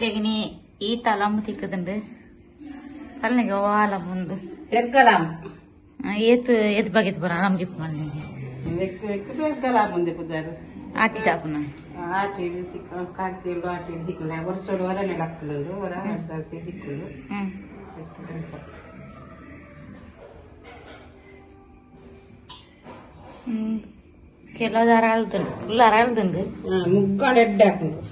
ಎಂಕ್ಲೆಗಿನಿ ಈ ತಲಂಬು ತಿಕ್ಕದಂಡು ಪಲ್ನೆಗೆ ಅಲಂಬುಂದು ಪೆರ್ಗಲಾಂ ಏತ್ ಏತ್ ಬಗೆತ್ ಪೂರ ಅಲಂಬು ಗಿಪ್ ಮಲ್ನೆಗೆ ಪೆರ್ಗಲಾಂಬುಂದೆ ಪುದರ್ ಆಟಿ ಟಾಪುನ ಆಟಿ ಕಾಗ್ತಿಳು ಆಟಿ ದಿಕ್ಕುಂಡು ವರ್ಷೋಡು ಹೊರನೆ ಲಕ್ಕುಂಡು ಹೊರ ದಿಕ್ಕುಂಡು ಕೆಲವು ಅರಳ್ದುಂಡು ಫುಲ್ ಅರಳ್ದುಂಡು ಮುಗ್ಗಣ ಎಡ್ಡೆ ಹಾಕುಂಡು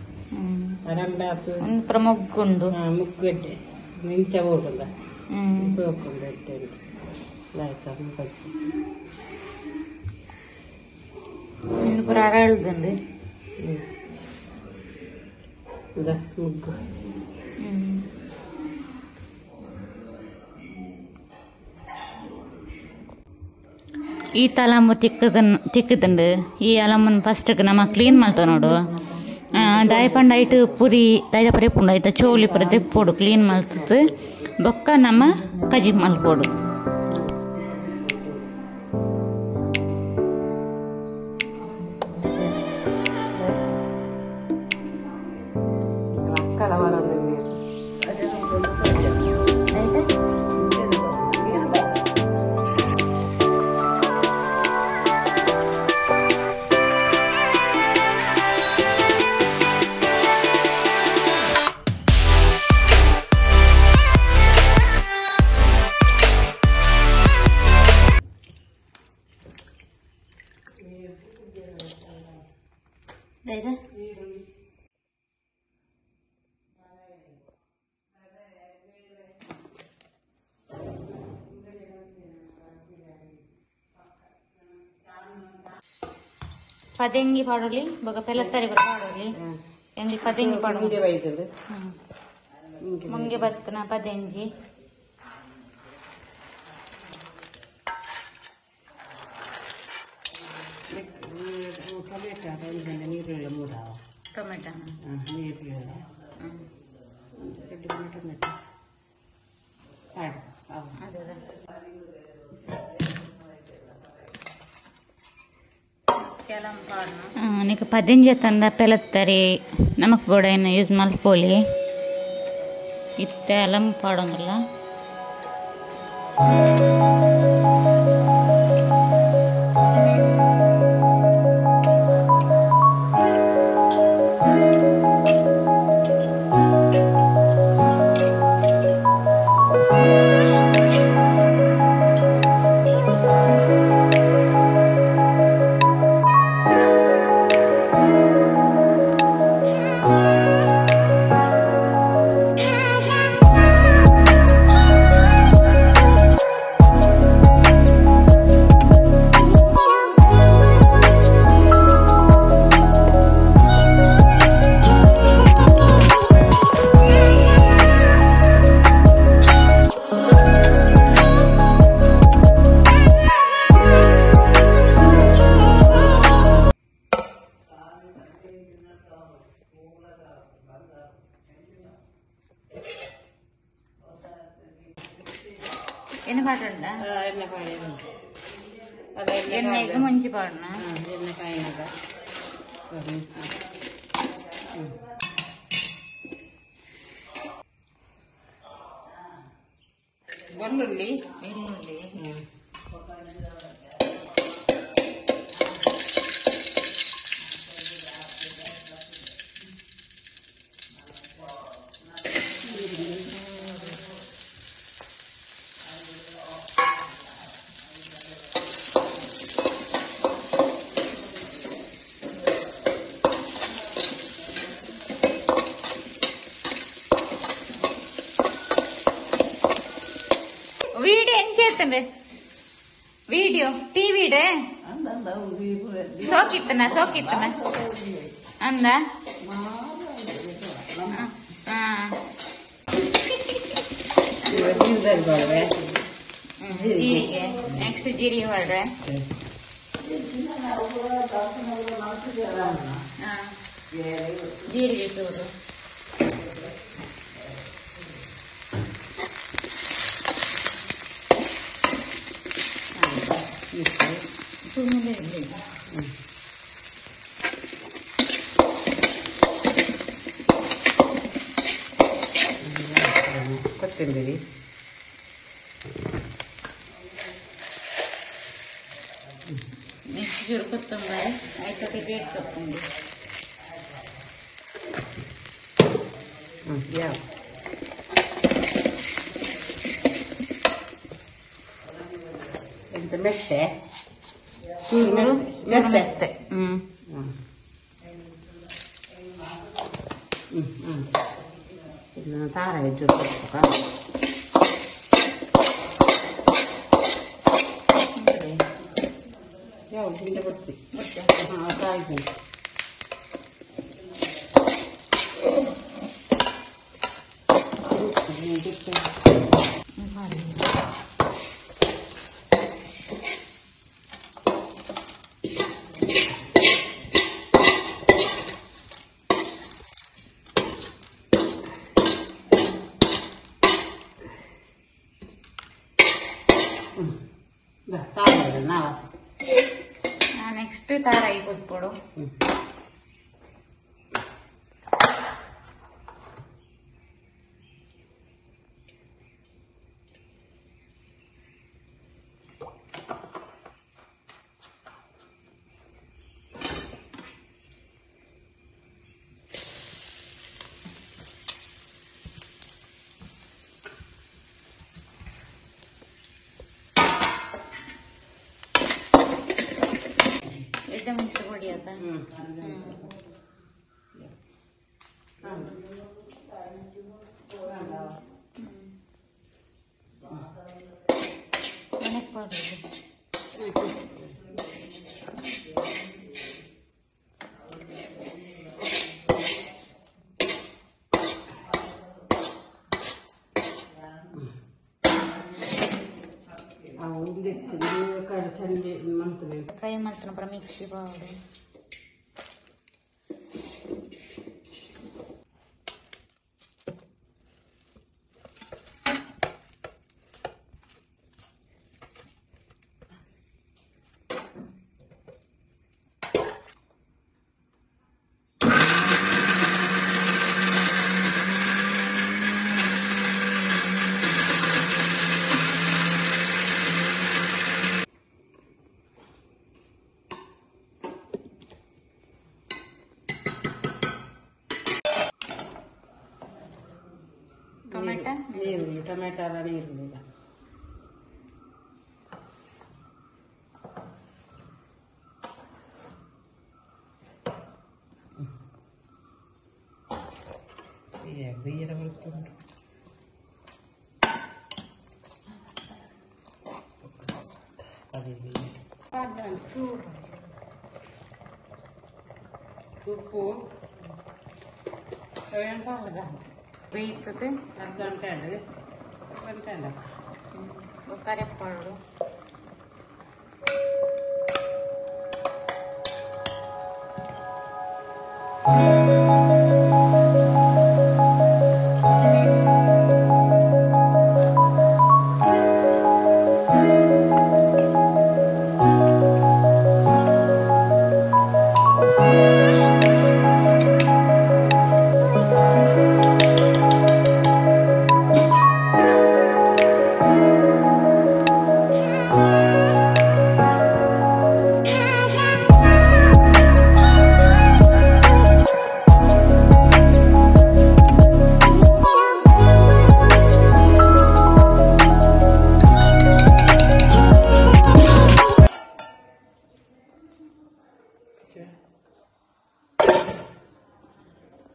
ಅರಳ್ದಾತು ಒಂದು ಪೂರ ಮೊಗ್ಗುಂಡು ಮುಗ್ಗು ಎಡ್ಡೆ ನಿಂಚ ಬೋಡುಂದ ಸೋಪುಂಡು ಎಡ್ಡೆ ಉಂಟು ಲಾಯ್ಕ ಮುಗ್ಗು ಒಂದು ಪೂರ ಅರಳ್ದುಂಡು ಮುಗ್ಗು ಈ ತಲಂಬು ತಿಕ್ಕದಂಡು ಈ ಅಲಂಬನ್ ಫಸ್ಟ್ಗೆ ನಮ್ಮ ಕ್ಲೀನ್ ಮಲ್ತ ನೋಡು ದಾಯಪಂಡ ಐಟ್ ಪುರಿ ದಾಯ ಪುರಿ ಪುಂಡು ಐತ ಚೋಲಿ ಪುರಿ ದೆಪ್ಪೊಡು ಕ್ಲೀನ್ ಮಲ್ತದ್ದು ಬೊಕ್ಕ ನಮ್ಮ ಕಜಿ ಮಲ್ಪೊಡು ಪದೆಂಗಿ ಪಾಡೋಲಿ ಬೊಕ ಪೆಲತ್ತರಿ ಪೂರ ಪಾಡೋಲಿ ಎಂಗ್ಲಿ ಪದೆಂಗಿ ಪಾಡೋ ಮುಂಗೆ ಬೈತದೆ ಮುಂಗೆ ಬತ್ತನ ಪದೆಂಜಿ ಟೊಮೆಟೊ ನೀರುಳ್ಳಿ ಮೂರಾವ ಟೊಮೆಟೊ ನೀರುಳ್ಳಿ ಟೊಮೆಟೊ ಅದೇ నీకు ಪದಿಂಜೆ ತಂದ ಪೆಲತ್ತರಿ ನಮಕ್ ಬೋಡೈನ ಯೂಸ್ ಮಲ್ಪೊಲಿ ಇತ್ತೆ ಅಲಂ ಪಾಡೊಂದುಲ್ಲ ಎಣ್ಣೆ ಪಾಡುಂಡ ಎಣ್ಣೆ ಪಾಡಿ ಎಣ್ಣೆಗೆ ಮುಂಚೆ ಪಾಡೋಣ ಎಣ್ಣೆ ಕಾಯಿನಾಗ ಬೆಳ್ಳುಳ್ಳಿ ಬೆಳ್ಳುಳ್ಳಿ వీడియో ఏం చేస్తుండే వీడియో టీవీ సోకిత్తనా సోకిత్తనా అందా ಜೀರಿಗೆ ನೆಕ್ಸ್ಟ್ ಜೀರಿಗೆ ಹೊಡ್ರೆ ಜೀರಿಗೆ ಚೂರು ಕೊತ್ತಂಬರಿ ನೆಕ್ಸ್ಟ್ ಚೂರು ಕೊತ್ತಂಬರಿ ಆಯ್ತು ಬೇಟ್ ಸೊಪ್ಪುಂಡು ಯಾವ ಎಂತ ಮೆತ್ತೆ ಚೂರು ಮೆತ್ತೆ ಮೆತ್ತೆ ಹ್ಞೂ ಹ್ಞೂ ಹ್ಞೂ ಇದನ್ನ ತಾರ ಚೂರು ಕೊಡ್ಬೇಕಾ ಯಾವುದು ಹಿಂದೆ ಕೊಡ್ತೀವಿ ಹಾಂ ಆಯ್ತು. ನಾವು ನೆಕ್ಸ್ಟ್ ತಾರಾಯಿ ಕೊಟ್ಬಿಡು. ಎಡ್ಡೆ ಮೆಣಸು ಪೊಡಿ ಆತ. ಫ್ರೈ ಮಾಡ್ತಾನೆ ಮಿಕ್ಸಿ ಪೌಡರ್. ಟೊಮೆಟೊ ನೀರುಳ್ಳಿ, ಟೊಮೆಟೊ ಎಲ್ಲ ನೀರುಳ್ಳಿ. ಬೇರೆ ಬರ್ತುಂಟು. ಚೂರು ಉಪ್ಪು ಬೇಯ್ತದೆ. ಅರ್ಧ ಗಂಟೆ ಗಂಟೆ ಅಲ್ಲ. ಕರೆಪ್ಪಾಡು.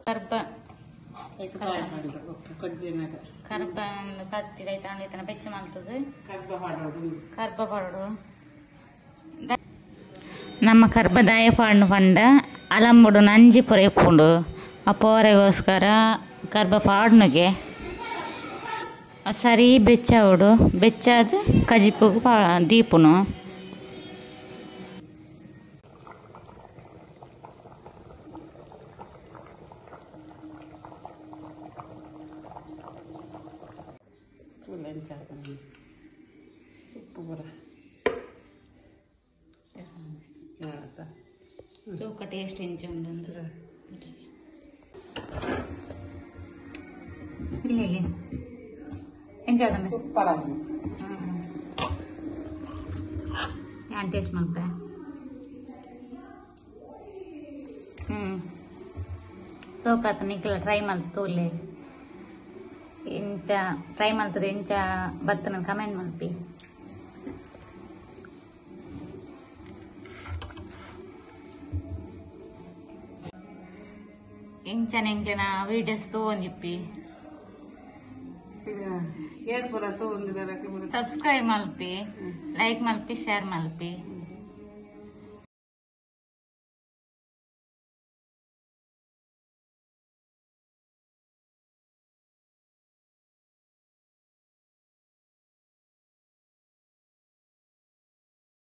ಕರ್ಬ ಕರ್ಬ ಕತ್ತಿದ ಐತಾಂಡ ಬೆಚ್ಚ ಮಾಡ್ತದೆ. ಕರ್ಬ ಪಾಡು ನಮ್ಮ ಕರ್ಬದಾಯ ಪಾಂಡು ಪಂಡ ಅಲಂಬುಡು ನಂಜಿ ಪೊರೆ ಇಪ್ಪುಂಡು. ಆ ಪೋರೆಗೋಸ್ಕರ ಕರ್ಬ ಪಾಡ್ನುಗೆ ಸರಿ ಬೆಚ್ಚಾವಡು ಬೆಚ್ಚಾದ ಕಜಿಪುಗು ಪಾ ದೀಪುನು. ಉಪ್ಪು ಪೂರ ತೂಕ ಟೇಸ್ಟ್ ಇಂಚ ಉಂಡು. ಎಂಚ ಸೂಪರ್ ಆಗಿ. ಯಾನ್ ಟೇಸ್ಟ್ ಮಲ್ಪೆ. ಸೋಕಾತ ನಿಕ್ಲ ಟ್ರೈ ಮಲ್ತು ತೂಲೆ. ಇಂಚ ಟ್ರೈ ಮಲ್ತದ ಇಂಚ ಬತ್ತನ ಕಮೆಂಟ್ ಮಲ್ಪಿ. ಇಂಚ ಎಂಕ್ಲೆನ ವೀಡಿಯೋಸ್ ತೂವೊಂದಿಪ್ಪಿ. ಏರ್ ಪೂರ ತೂಂದಿರ. ಸಬ್ಸ್ಕ್ರೈಬ್ ಮಲ್ಪಿ, ಲೈಕ್ ಮಲ್ಪಿ, ಶೇರ್ ಮಲ್ಪಿ.